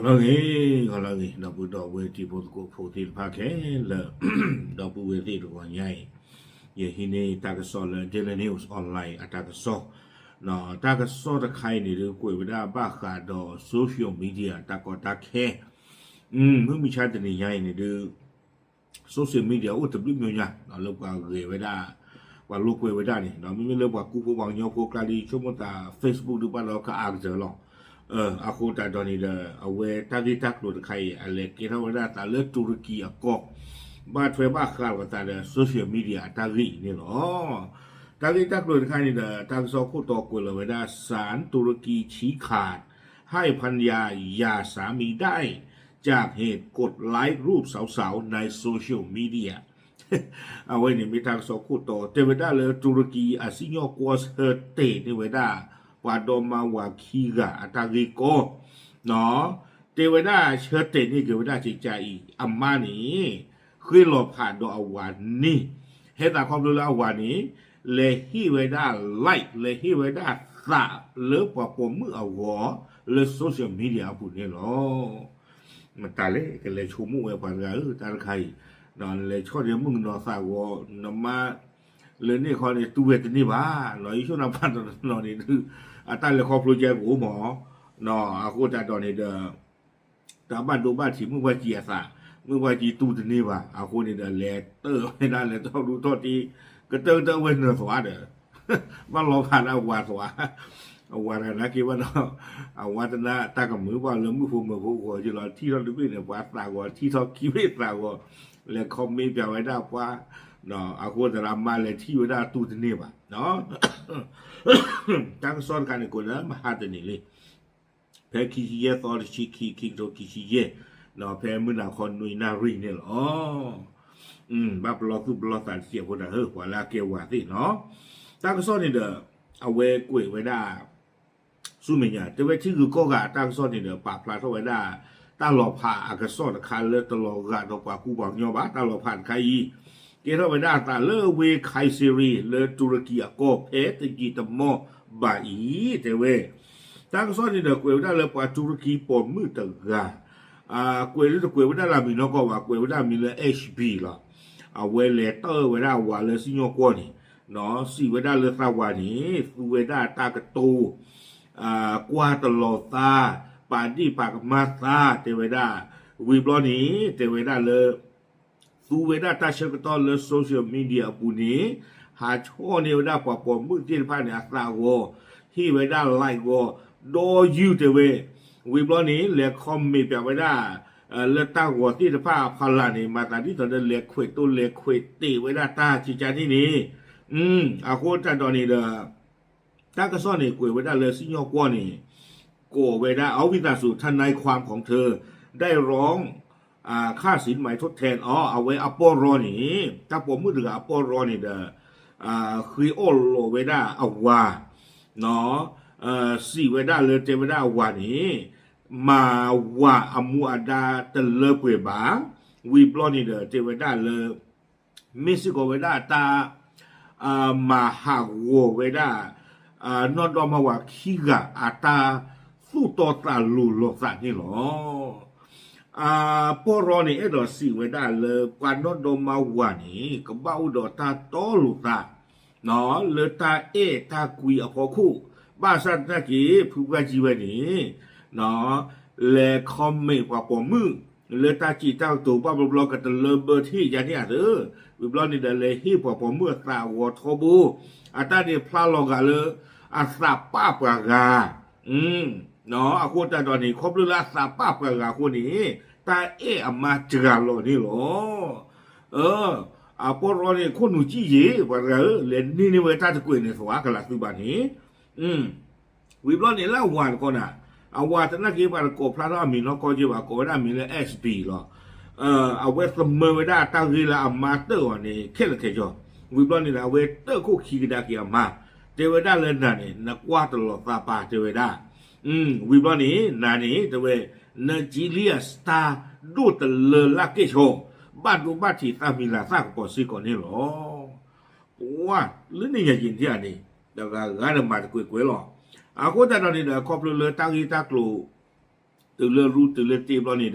ဂီၤလၢအဂ့ၤ, ဂီၤလၢအဂ့ၤ, ဒီပုၢ်ဒီဝဲၢ်တံၤဖိသကိးဖိသ့ၣ်တဖၣ်ခဲလၢာ်, ဒီပုၢ်ဝဲၢ်သ့ၣ်တဂီၤညါအံၤ, ယဟံးန့ၢ်တၢ်ကစီၣ်လၢ Daily News Online အတၢ်ကစီၣ်, တၢ်ကစီၣ်တခါအံၤန့ၣ်ဒုး ကွဲးဝဲဒၣ်ဘၣ်ဃးဒီး social media တၢ်ကီတၢ်ခဲ, မုၢ်မဆါတနံၤညါအံၤန့ၣ်ဒုး social media အိၣ်တဘျုးမံၤညါ လၢပှၤဂဲၤဝဲဒၣ်, ပှၤလိာ်ကွဲဝဲဒၣ်န့ၣ်, မ့မ့ၢ်လၢပှၤကူဖိပှၤကညီဖိကျါဒုး ဆိကမိၣ်သး Facebook ဒုးဘၣ်ဒီးကအါကတၢၢ်လီၤ. အဃိသတးဒီးန့ၣ်ဒီး အဝဲတၢ်ဂ့ၢ်တၢ်ကျိၤတခါအံၤ အလဲၤကဲထီၣ်ဝဲဒၣ်သးလၢတူရကံအကီၢ်, ဘၣ်ထွဲဘၣ်ဃးလိာ်သးဒီး social media အတၢ်ဂ့ၢ်အံၤန့ၣ်လီၤ. တၢ်ဂ့ၢ်တၢ်ကျိၤတခါန့ၣ်ဒီး တၢ်ကစီၣ်ခိၣ်တီကွဲးလီၤဝဲဒၣ် ศาลตุรกีชี้ขาด ให้ภรรยาหย่าสามีได้ จากเหตุกดไลค์รูปสาวๆในโซเชียลมีเดีย အဝဲန့ၣ်မ့ၢ်တၢ်ကစီၣ်ခိၣ်တီ တဲဝဲဒၣ်လၢတူရကံအစံၣ်ညီၣ်ကွီၢ်ဆၢတဲာ်န့ၢ်ဝဲဒၣ် ပှၤဒီမါဝၤခံဂၤအတၢ်ဂ့ၢ်ကီ, တဲဝဲဒၣ်ဆၢတဲာ်န့ၢ်က့ၤဝဲဒၣ်ကကါအံၤ အမါန့ၣ် ဃ့လီၤဖးဒီးအဝၤန့ၣ်, ဟဲသးခီဖျိလၢအဝၤန့ၣ် လဲၤဟ့ၣ်ဝဲဒၣ် like လဲၤဟ့ၣ်ဝဲဒၣ်သးလၢပှၤပိာ်မုၣ်အဂီၢ် လၢ social media အပူၤန့ၣ်လီၤ. မတၤလဲၣ် ကလဲၤဆိကမိၣ်ဝဲပှၤတဂၤဧၢ တၢ်တခါအံၤ, နလဲၤဆီၣ်န့ၢ်မုၣ်ကနီၤသးဂီၤ နမါ လၢန့ၣ်ခီန့ၣ် တူၢ်ဝဲတန့ၢ်ဘၣ်, ယဆိကမိၣ်ပှၤတနီၤနီၤန့ၣ်ဒုး အတၢ်လဲၤခီဖျိကဲကအိၣ်မး, အဃိသတးဒီးန့ၣ်ဒီး တၢ်ဘၣ်ဒိဘၣ်ထံးမုၢ်ပှၢ်ကံအသး, မုၢ်ပှၢ်ကံတူၢ်တန့ၢ်ဘၣ်, အဃိန့ၣ်ဒီး လဲၤတၢၢ်ဝဲဒၣ်လဲၤထီၣ်ရူထီၣ်တ့, ကတၢၢ်ကတၢၢ်ဝဲနၢၤသွါဒီး ဘၣ်လီၤဖးဒၣ်ဝၤသွါ, အဝၤတဂၤနာ်က့ဘၣ်ဒီး အဝၤတနါတၢ်ကမုာ်ဘၣ်လၢမုၣ်ဖိမုၣ်ဖိအဂီၢ်က့လီၤ, ထံၣ်ထီၣ်တဘ့ၣ်န့ၣ် ပှၤသးဂီၤ ထံၣ်ထီၣ်ခံဘ့ၣ်သးဂီၤ, လဲၤ comment ပျးဝဲဒၣ်ပှၤ, အဃိသတးဒီးအမါလဲၤထံၣ်ဝဲဒၣ်တူၢ်တန့ၢ်ဘၣ်, တၢ်ကစီၣ်တခါန့ၣ် ကွဲးလၢမဟါတနံၤလံ ဖဲခံဆံယဲၢ်သီတဆံခံ ခံကထိခံဆံယဲၢ်, ဖဲမုၢ်နၤခီနွံနၣ်ရံၣ်န့ၣ်လီၤ. ဘၣ်ပလီၢ်သူၣ်ပလီၢ်သးတစဲးဖိတၢ်ဧၢ ပှၤလၢအကဲဝၤသ့ၣ်နီၤ, တၢ်ကစီၣ်န့ၣ်ဒီး အဝဲကွဲးဝဲဒၣ် ဆူမဲာ်ညါ တဲဝဲထံဂုၤကီၢ်ဂၤအတၢ်ကစီၣ်န့ၣ်ဒီး ပာ်ဖျါထီၣ်ဝဲဒၣ် တၢ်လီၤဖးအကစီၣ်တခါလၢတလီၤဂာ်ဒီးပှၤကူပှၤကညီဘၣ်, တၢ်လီၤဖးတခါအံၤ ကဲထီၣ်ဝဲဒၣ်အသးလၢဝ့ၢ် Kayseri လၢတူရကံအကီၢ်ဖဲတယံာ်တမီၢ်ဘၣ်အံၤ တဲဝဲ တၢ်ကစီၣ်န့ၣ်ဒီး ကွဲးဝဲဒၣ်လၢပှၤတူရကံပိာ်မုၣ်တဂၤ, ကွဲးဒုးတကွဲးဝဲဒၣ်လၢအမံၤနီၢ်ကီၢ်ဘၣ်, ကွဲးဝဲဒၣ်မံၤလၢ H B လီၤ. အဝဲလဲၤတၢၢ်ဝဲဒၣ်အဝၤလၢစံၣ်ညီၣ်ကွီၢ်န့ၣ်, စံးဝဲဒၣ်လၢသးဝၤန့ၣ် သူဝဲဒၣ်တၢ်ကတိၤ, ကွၢ်တလီၤသး, ပာ်ဒ့ၣ်ပာ်ကမၣ်သး တဲဝဲဒၣ်, ဝံၤဘျီန့ၣ် တဲဝဲဒၣ်လၢ သူဝဲဒၣ်တၢ်ဆၢကတီၢ်လၢ social media အပူၤန့ၣ်, ဟးဆီၣ်န့ၢ်ဝဲဒၣ်ပှၤပိာ်မုၣ်သ့ၣ်တဖၣ်န့ၣ် အသးဂီၤ, ဟ့ၣ်ဝဲဒၣ် like ဂီၤ, ဒီးယုၢ်တဲဝဲ, ဝံၤဘျီန့ၣ် လဲၤ comment ပျးဝဲဒၣ် လၢတၢ်ဂီၤသ့ၣ်တဖၣ်အဖီလာ်န့ၣ် မၤသးဒ်သိးဒီးလဲၤခွဲးတိၢ်လဲၤခွဲးတဲာ်ဝဲဒၣ်တၢ်ကကါန့ၣ်န့ၣ်, အဃိသတးဒီးန့ၣ်ဒီး တၢ်ကစီၣ်န့ၣ် ကွဲးဝဲဒၣ်လၢစံၣ်ညီၣ်ကွီၢ်န့ၣ်, ကိးဝဲဒၣ် အဝံသးစူၤ ทนายความของเธอได้ร้อง ค่าสินไหมทดแทน အီၤ အဝဲအပီၢ်ရီန့ၣ် တၢ်ပိာ်မုၣ်တဂၤအပီၢ်ရီန့ၣ်ဒီး ဃ့အီၣ်လီၤဝဲဒၣ်အဝၤ, စံးဝဲဒၣ်လၢတဲဝဲဒၣ်အဝၤန့ၣ် မၤဝၤအမူအဒါတလၢပှဲၤဘၣ်, ဝံၤဘျီန့ၣ်ဒီး တဲဝဲဒၣ်လၢ မ့ၢ်စ့ၢ်ကီးဝဲဒၣ်တၢ် မၤဟးဂီၤဝဲဒၣ် နီၢ်ဒီမါဝၤခံဂၤအတၢ်သူၣ်တီသးလိၤလိာ်သးန့ၣ်လီၤ. ပီၢ်ရီန့ၣ် အဲၣ်ဒိးစံးဝဲဒၣ်လၢပှၤနီၢ်ဒီမါဝၤန့ၣ် ကဘၣ်အိၣ်ဒီးတၢ်တီလိာ်သး လၢတၢ်အဲၣ်တၢ်ကွံအဖီခိၣ်, ဘၣ်ဆၣ်သနာ်က့ ဖုပှၢ်ကံဝဲန့ၣ် လဲၤ comment ပှၤပိာ်မုၣ် လၢတၢ်စံးတၢ်ကတိၤဘၣ်ဘျီဘျီ ကတလၢဘၢထံၣ်ယါန့ၣ်အသး, ဝံၤဘျီန့ၣ်ဒီး လဲၤဟ့ၣ်ပှၤပိာ်မုၣ်အသးဂီၤထီဘိ, အတၢ်န့ၣ်ဖျါလီၤဂာ်လၢ အသးပာ်ပှၤဂၤ, အဃိသတးဒီးန့ၣ် ခီဖျိလၢအသးပာ်ပှၤဂၤအဃိန့ၣ် တၢ်အဲၣ်အမါစှၤလီၤန့ၣ်လီၤ. အပီၢ်ရီန့ၣ် ခိၣ်နူာ်ကံၣ်ယ့ၤ ပှၤတဂၤဧၢ, လဲၤန့ၢ်န့ၢ်ဝဲတၢ်တကွဲးန့ၣ် သဝါကလးသုဘၣ်န့ၣ် ဝံၤဘျီန့ၣ်လၢအဝၤတခီန့ၣ်, အဝၤသနာ်က့ပှၤတကိးဖျါထီၣ်အမံၤနီၢ်ကီၢ်က့ဘၣ်, ကိးဝဲဒၣ်မံၤလၢ H B လီၤ. အဝဲသမၢဝဲဒၣ်တၢ်ဂ့ၢ်လၢအမါတၢၢ်အီၤန့ၣ် ခဲလၢာ်ခဲဆ့, ဝံၤဘျီန့ၣ်ဒီး အဝဲတၢၢ်ခိၣ်ခံကဒါက့ၤအမါ, တဲဝဲဒၣ်လၢနၤန့ၣ် နကွၢ်တလီၤသးပာ်တဲဝဲဒၣ်, ဝံၤဘျီန့ၣ် နၤန့ၣ် တဲဝဲ နကၠံလံအစတၢ်ဒိၣ်တလၢလၢကဲၣ်ဆိ, ဘၣ်ဒိဘၣ်ထံးသၣ်မံၤလၤသၣ်ကပီၤစ့ၢ်ကီးန့ၣ်လီၤ. ပှၤလၢန့ၣ်ညါယံာ်န့ၣ်ဧါန့ၣ်, တဂၤဂၤဒီးမၤတကွဲးကွဲးလီၤ. အဃိသတးဒီးန့ၣ်ဒီး ခီဖျိလၢတၢ်ဂ့ၢ်တၢ်ကျိၤ တုၤလၢရူ တုၤလၢတ့ဘျီန့ၣ်ဒီး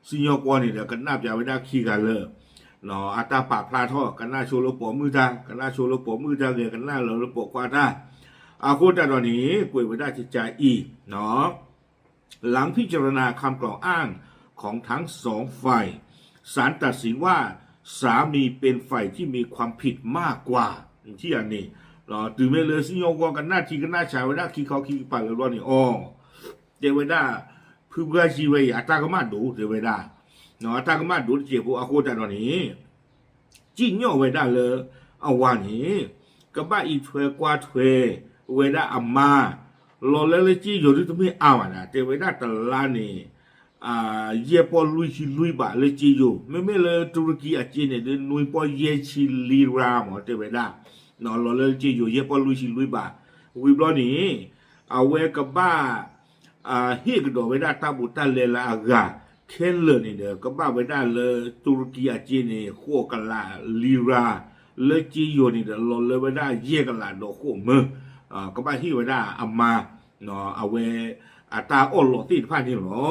စံၣ်ညီၣ်ကွီၢ်န့ၣ်ဒီး ကနၣ်ပၠးဝဲဒၣ်ခံဂၤလၢာ်, အတၢ်ပာ်ဖျါထီၣ် ကနၣ်ဆိလၢပိာ်မုၣ်တၢ် ကနၣ်ဆိလၢပိာ်မုၣ်တၢ်ဂ့ၤ ကနၣ်လၢပိာ်ခွါတၢ်, အဃိသတးဒီးန့ၣ် ကွဲးဝဲဒၣ်ကကးအံၤ หลังพิจารณาคำกล่าวอ้างของทั้งสองฝ่าย ศาลตัดสินว่าสามีเป็นฝ่ายที่มีความผิดมากกว่า ထံၣ်ဧါန့ၣ်, တုၤမ့ၢ်လၢစံၣ်ညီၣ်ကွီၢ်ကနၣ်ထံကနၣ်ဆးဝဲဒၣ်ခံခီခံကပၤလၢာ်ဘျီန့ၣ် အီၤ တဲဝဲဒၣ် ဖုပှၢ်ကံဝဲအံၤ အတၢ်ကမၣ်ဒိၣ်တဲဝဲဒၣ်, အတၢ်ကမၣ်ဒိၣ်တစဲးဖိအဃိသတးဒီးန့ၣ် စံၣ်ညီၣ်ဝဲဒၣ်လၢ အဝၤန့ၣ် ကဘၣ်အံးထွဲကွၢ်ထွဲ ဝဲဒၣ်အမါ လီၤလၢလၢစ့ယိၤဒုတမ့ၢ်အါဘၣ်န့ၣ် တဲဝဲဒၣ်တလါန့ၣ် ယဲၢ်ပီၢ်လွံၢ်ဆံလွံၢ်ဘးလၢစ့ယိၤ မ့မ့ၢ်လၢတူရကံအစ့န့ၣ် ဒုနွံပီၢ်ယဲၢ်ဆံလံရါမး တဲဝဲဒၣ်, လီၤလၢလၢစ့ယိၤ ယဲၢ်ပီၢ်လွံၢ်ဆံလွံၢ်ဘး, ဝံၤဘျီန့ၣ် အဝဲကဘၣ် ဟ့ၣ်ကဒီးဝဲဒၣ်တၢ်ဘူးတၢ်လဲလၢအဂၤ ခဲလၢာ်န့ၣ်ဒီး ကဘၣ်ဝဲဒၣ်လၢတူရကံအစ့န့ၣ် ဃိးကလးလံရါ, လၢစ့ယိၤန့ၣ်ဒီး လီၤလၢဝဲဒၣ်ယဲၢ်ကလးဒီးဃိးမၢ, ကဘၣ်ဟ့ၣ်ဝဲဒၣ်အမါ အဝဲ အတၢ်အီၣ်လီးသ့ၣ်တဖၣ်န့ၣ်လီၤ.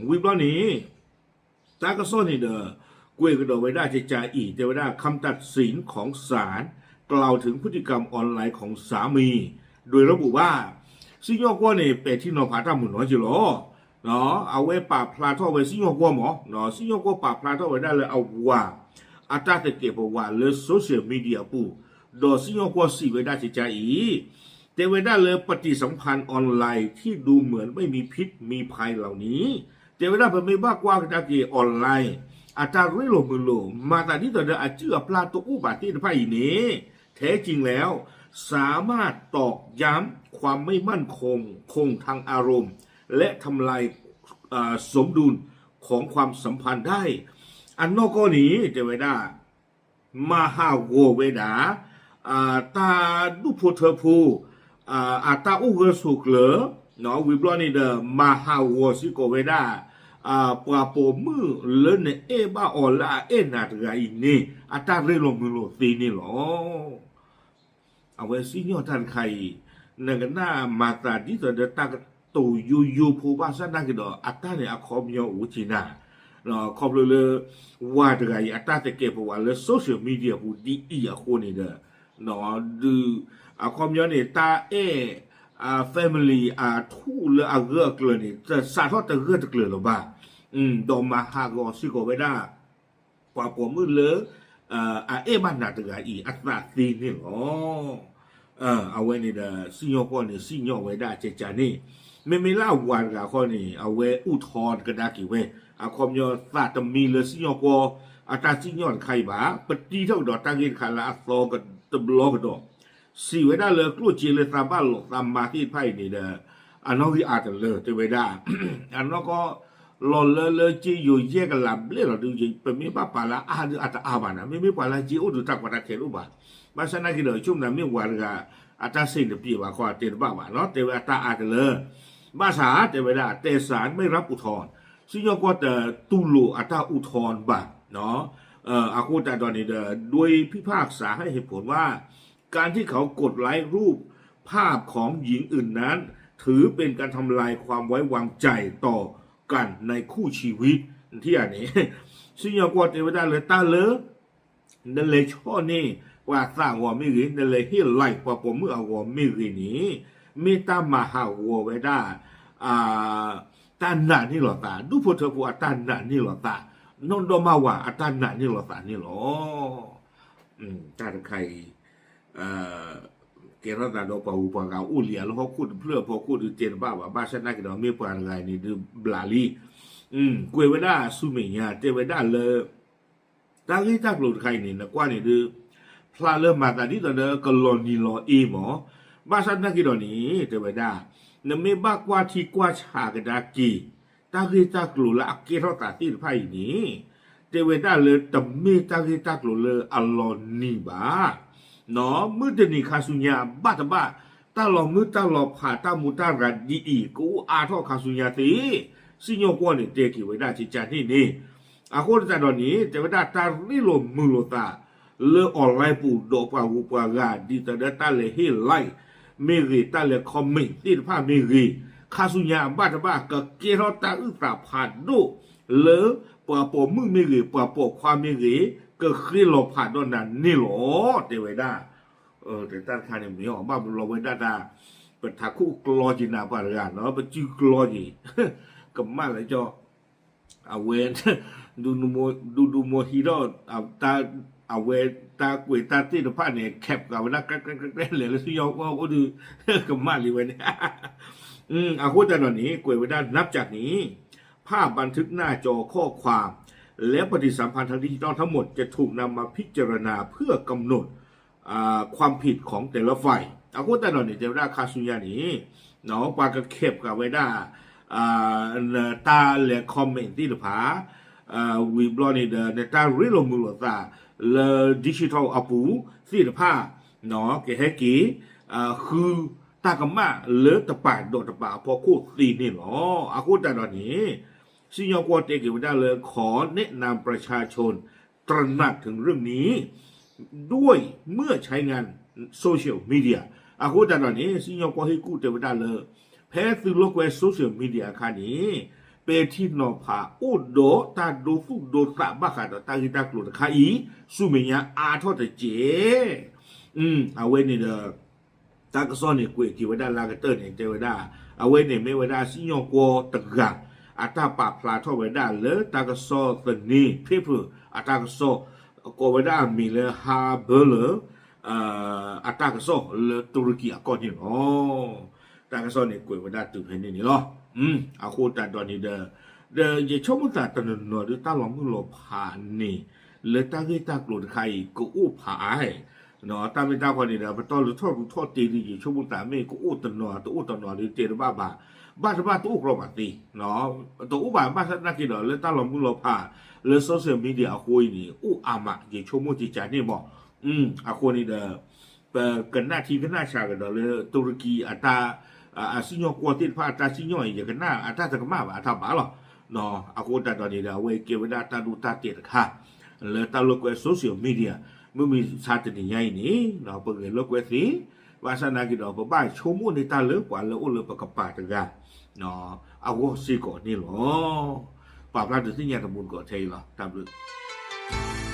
ဝံၤဘျီန့ၣ် တၢ်ကစီၣ်န့ၣ်ဒီး ကွဲးကဒီးဝဲဒၣ်ကကးအံၤ တဲဝဲဒၣ် คำตัดสินของศาล กล่าวถึงพฤติกรรมออนไลน์ของสามี โดยระบุว่า စံၣ်ညီၣ်ကွီၢ်န့ၣ် ပဲာ်ထံနီၤဖးတၢ်မုာ်နီၤက့လီၤ. အဝဲပာ်ဖျါထီၣ်ဝဲစံၣ်ညီၣ်ကွီၢ်မး, စံၣ်ညီၣ်ကွီၢ်ပာ်ဖျါထီၣ်ဝဲဒၣ်လၢအဝၤ အတၢ်သကဲးပဝးလၢ social media အပူၤ, ဒီးစံၣ်ညီၣ်ကွီၢ်စံးဝဲဒၣ်ကကးအံၤ တဲဝဲဒၣ်လၢ ปฏิสัมพันธ์ออนไลน์ที่ดูเหมือนไม่มีพิษมีภัยเหล่านี้ တဲဝဲဒၣ်ပမ့ၢ်ဘၣ်ကွၢ်ကဒါက့ၤ online အတၢ်ရ့လိာ်မုာ်လိာ် မၤသးဒ်သိးဒီးအစုၣ်အပျၢ်တအိၣ်ဘၣ်သ့ၣ်တဖၣ်အံၤန့ၣ် แท้จริงแล้ว สามารถตอกย้ำความไม่มั่นคง คงทางอารมณ์ และทำลายสมดุลของความสัมพันธ์ได้ အနီၢ်ကီၢ်န့ၣ် တဲဝဲဒၣ် မၤဟးဂီၤဝဲဒၣ် တၢ်ဒူၣ်ဖိထၢဖိ အတၢ်အိၣ်ဂၢၢ်ဆိးကျၢၤ ဝံၤဘျီန့ၣ်ဒီး မၤဟးဂီၤစ့ၢ်ကီးဝဲဒၣ် ပှၤပိာ်မုၣ်လၢနအဲၣ်ဘၣ်အီၤလၢအအဲၣ်နၤတဂၤအံၤန့ၣ် အတၢ်ရ့လိာ်မုာ်လိာ်သ့န့ၣ်လီၤ. အဝဲစံၣ်ညီၣ်တၢ်တခါအံၤ နကနၣ်မၤသးဒ်သိးဒီးတၢ်ကတိၤယိယိဖိဘၣ်ဆၣ်နာ်က့ၤဒီး အတၢ်န့ၣ်အခီပညီအိၣ်က့ၤနၤ ခီဖျိလၢ ဝၤတဂၤအံၤ အတၢ်သကဲးပဝးလၢ social media ပူၤဒ်အံၤအဃိန့ၣ်ဒီး ဒုး အခီပညီန့ၣ် တၢ်အဲၣ် family အထူၣ်လၢအဂၢၢ်အကျၢၤန့ၣ် စးထီၣ်တဂၢၢ်တကျၢၤလၢၤဘၣ်. ဒီးမၤဟးဂီၤစ့ၢ်ကီးဝဲဒၣ် ပှၤပိာ်မုၣ်လၢ အအဲၣ်ဘၣ်နၤတဂၤအံၤ အသးသ့န့ၣ်လီၤ. အဝဲန့ၣ်ဒီး စံၣ်ညီၣ်ကွီၢ်န့ၣ် စံၣ်ညီၣ်ဝဲဒၣ်ကကးန့ၣ် မ့မ့ၢ်လၢအဝၤတဂၤဃီန့ၣ် အဝဲအုၣ်ထီကဒါက့ၤဝဲ အခီပညီသးတမံလၢစံၣ်ညီၣ်ကွီၢ် အတၢ်စံၣ်ညီၣ်တခါအံၤဘၣ် ပတံထီၣ်ကဒီးတၢ်ဂ့ၢ်တခါလၢအသီတဘျီကဒီး စံးဝဲဒၣ်လၢကျိၣ်စ့လၢသးဘၣ်လိာ်သးမၤသ့ၣ်တဖၣ်အံၤန့ၣ်ဒီး အနီၣ်ဂံၢ်အါတလၢတဲဝဲဒၣ် အနီၢ်ကီၢ် လီၤလၢလၢစ့ယိၤယဲၢ်ကလးဘျဲၣ်လီၤဒုး ပမ့ၢ်ဘၣ်ပာ်လၢအါဒုးအတအါဘၣ်နၤ မ့မ့ၢ်ပှၤလၢစ့အိၣ်ဒုးတၢ်ကီတၢ်ခဲတအိၣ်ဘၣ်. ဘၣ်ဆၣ်နာ်က့ၤဒီး ဆိကမိၣ်မ့ၢ်ဝၤတဂၤ အတၢ်စ့န့ၣ်တပျဲဘၣ်ခီတဲတဘၣ်ဘၣ်နီၤ တဲဝဲအတၢ်အါတလၢ ဘၣ်ဆၣ်တဲဝဲဒၣ် แต่ศาลไม่รับอุทธรณ์ စံၣ်ညီၣ်ကွီၢ်တတူၢ်လိာ်အတၢ်အုးထီဘၣ် အဃိသတးဒီးန့ၣ်ဒီး โดยพิพากษาให้เหตุผลว่า การที่เขากดไลค์รูปภาพของหญิงอื่นนั้น ถือเป็นการทำลายความไว้วางใจต่อกันในคู่ชีวิต ထံၣ်ဧါန့ၣ် စံၣ်ညီၣ်ကွီၢ်တဲဝဲဒၣ်လၢတၢ်လၢ နလဲၤဆီၣ်န့ၢ်ပှၤသးအဂီၤမ့ၢ်ဂ့ၤ နလဲၤဟ့ၣ် like ပှၤပိာ်မုၣ်အဂီၤမ့ၢ်ဂ့ၤန့ၣ် မ့ၢ်တၢ်မၤဟးဂီၤဝဲဒၣ် တၢ်နာ်န့ၢ်လီၤသး ဒူၣ်ဖိထၢဖိအတၢ်နာ်န့ၢ်လီၤသး နီၢ်ဒီမါဝၤအတၢ်နာ်န့ၢ်လီၤသးန့ၣ်လီၤ. တၢ်တခါအံၤ ကဲထီၣ်သးဒီးပှၤဂုၤပှၤဂၤအိၣ်လံဧါလၢဟီၣ်ခိၣ်တဖျၢၣ်အဖီခိၣ်ဒုးတဲတဘၣ်ဘၣ် ဘၣ်ဆၣ်နာ်က့ၤဒီးမ့ၢ်ပှၤတဂၤအံၤန့ၣ်ဒုးဘျးလံ ကွဲးဝဲဒၣ်ဆူမဲာ်ညါ တဲဝဲဒၣ်လၢ တၢ်ဂ့ၢ်တၢ်ကျိၤတခါအံၤန့ၣ် နကွၢ်န့ၣ်ဒုး ဖျါလၢမၤသးဒ်သိးဒီးကလီၤနံၤလီၤအ့မး ဘၣ်ဆၣ်နာ်က့ၤဒီးန့ၣ် တဲဝဲဒၣ် နမ့ၢ်ဘၣ်ကွၢ်ထံကွၢ်ဆးကဒါက့ၤ တၢ်ဂ့ၢ်တၢ်ကျိၤလၢအကဲထီၣ်သးသ့ၣ်တဖၣ်အံၤန့ၣ် တဲဝဲဒၣ်လၢတမ့ၢ်တၢ်ဂ့ၢ်တၢ်ကျိၤလၢအလီၤနံၤဘၣ် မုၢ်တနံၤခါဆူညါဘၣ်တဘၣ် တၢ်လီၤမုၢ်တၢ်လီၤဖးတၢ်မူတၢ်ရၤဒ်အံၤ ကအိၣ်အါထီၣ်ခါဆူညါသ့ စံၣ်ညီၣ်ကွီၢ်န့ၣ် တဲက့ၤဝဲဒၣ်ကကးန့ၣ်န့ၣ် အဃိသတးဒီးန့ၣ် တဲဝဲဒၣ်တၢ်ရ့လိာ်မုာ်လိာ်သး လၢ online ပူၤဒီးပှၤဂုၤပှၤဂၤ ဒ်သိးဒီးတၢ်လဲၤဟ့ၣ် like မ့ၢ်ဂ့ၤ တၢ်လဲၤ comment သ့ၣ်တဖၣ်မ့ၢ်ဂ့ၤ ခါဆူညါအဘၣ်တဘၣ် ကကဲထီၣ်တၢ်အုၣ်သးဖးဒိၣ်လၢ ပှၤပိာ်မုၣ်မ့ၢ်ဂ့ၤ ပှၤပိာ်ခွါမ့ၢ်ဂ့ၤ ကဃ့လီၤဖးဒီးနၤန့ၣ်လီၤ တဲဝဲဒၣ်. တၢ်တခါန့ၣ်မ့ၢ်အီၤ ဘၣ်ဘျီဝဲဒၣ်တၢ် ပထးခိၣ်ကျီက့ၤနၤပှၤတဂၤနီၤ ပစုကျီက့ၤ ကမၣ်လၢကၠီ အဝဲ ဒူဒူမိၢ်ဟံးထီၣ် အဝဲတၢ်ကွဲးတၢ်သ့ၣ်တဖၣ်န့ၣ် cap ဃာ်ဝဲဒၣ် ကြဲကြဲကြဲကြဲ လဲၤလၢစံၣ်ညီၣ်ကွီၢ်အိၣ်ဒီး ကမၣ်လံဝဲန့ၣ် အဃိသတးဒီးန့ၣ် ကွဲးဝဲဒၣ် นับจากนี้ ภาพบันทึกหน้าจอข้อความ และปฏิสัมพันธ์ทางดิจิทัลทั้งหมดจะถูกนำมาพิจารณาเพื่อกำหนด ความผิดของแต่ละฝ่าย အဃိသတးဒီးန့ၣ် တဲဝဲဒၣ်ခါဆူညါန့ၣ် ပှၤက cap ဃာ်ဝဲဒၣ် တၢ်လဲၤ comment သ့ၣ်တဖၣ် ဝံၤဘျီန့ၣ်ဒီး နတၢ်ရ့လိာ်မုာ်လိာ်သးလၢ digital အပူၤသ့ၣ်တဖၣ် ကဟဲက့ၤ ဃုတၢ်ကမၣ်လၢတပာ်ဒီးတပာ်အဖီခိၣ်သ့န့ၣ်လီၤ. အဃိသတးဒီးန့ၣ် စံၣ်ညီၣ်ကွီၢ်တဲက့ၤဝဲဒၣ်လၢ ขอแนะนำประชาชนตระหนักถึงเรื่องนี้ ด้วยเมื่อใช้งาน social media အဃိသတးဒီးန့ၣ် စံၣ်ညီၣ်ကွီၢ်ဟ့ၣ်ကူၣ်တဲဝဲဒၣ်လၢ ဖဲသုလိာ်ကွဲ social media အခါန့ၣ် ပဲာ်ထံနီၤဖးအိၣ်ဒီးတၢ်ဒိသူၣ်ဒိသးဘၣ်ဃးဒီးတၢ်ဂ့ၢ်တၢ်ကျိၤတခါအံၤ ဆူမဲာ်ညါအါထီၣ်တစဲး အဝဲန့ၣ်ဒီး တၢ်ကစီၣ်န့ၣ်ကွဲးက့ၤဝဲဒၣ်လၢအကတၢၢ်န့ၣ် တဲဝဲဒၣ် အဝဲန့ၣ်မ့ၢ်ဝဲဒၣ်စံၣ်ညီၣ်ကွီၢ်တဂၤ အတၢ်ပာ်ဖျါထီၣ်ဝဲဒၣ်လၢတၢ်ကစီၣ်သန့ paper အတၢ်ကစီၣ် ကိးဝဲဒၣ်အမံၤလၢ ဟါဘၢလၢ အတၢ်ကစီၣ်လၢတူရကံအကီၢ်န့ၣ်လီၤ. တၢ်ကစီၣ်န့ၣ်ကွဲးဝဲဒၣ်တုၤဖဲန့ၣ်န့ၣ်လီၤ. အဃိသတးဒီးန့ၣ်ဒီး ဒီးယဆိကမိၣ်သးတနီၤနီၤဒုးတၢ်လီၤမုၢ်လီၤဖးန့ၣ် လၢတၢ်ဂ့ၢ်တၢ်ကျိၤတခါအံၤ ကအိၣ်ဖးအါ တၢ်မ့ၢ်တၢ်ဃီန့ၣ်ဒီး ပတီၢ်လၢထီၣ်ရူးထီၣ်တ့ၢ်ဒုး ယဆိကမိၣ်သးမ့ၢ်ကအိၣ်တနီၤ တအိၣ်တနီၤဒုးတဲတဘၣ်ဘၣ် ဘၣ်တဘၣ်တအိၣ်ကြီဘၣ်သ့ တအိၣ်ဘၣ်ဘၣ်ဆၣ်သနာ်က့ဒီး လၢတၢ်လီၤမုၢ်လီၤဖး လၢ social media အဃိအံၤန့ၣ် အိၣ်အါမး ယဆိကမိၣ်ကကန့ၣ်မး အဃိန့ၣ်ဒီး ပကနၣ်ထံကနၣ်ဆးကဒီးလၢတူရကံအတၢ် အစံၣ်ညီၣ်ကွီၢ်သ့ၣ်တဖၣ်အတၢ်စံၣ်ညီၣ်အံၤ ယကနၣ်အတၢ်တကမၣ်ဘၣ်အတၢ်ဘၣ်လီၤ. အဃိသတးဒီးန့ၣ်ဒီး အဝဲကဲဝဲဒၣ်တၢ်ဒိတၢ်တဲာ်တခါ လၢတၢ်လိာ်ကွဲ social media မုၢ်မဆါတနံၤညါအံၤန့ၣ် ပဂဲၤလိာ်ကွဲသ့ ဘၣ်ဆၣ်သနာ်က့ဒီး ပဘၣ်ဆိကမိၣ်န့ၢ်တၢ်လၢပှၤလၢအိၣ်လၢပကပၤတဂၤ အဂီၢ်စ့ၢ်ကီးန့ၣ်လီၤ. ပာ်ဖျါဒုးသ့ၣ်ညါတမူတကိးထဲအံၤလီၤ. တၢ်ဘျုး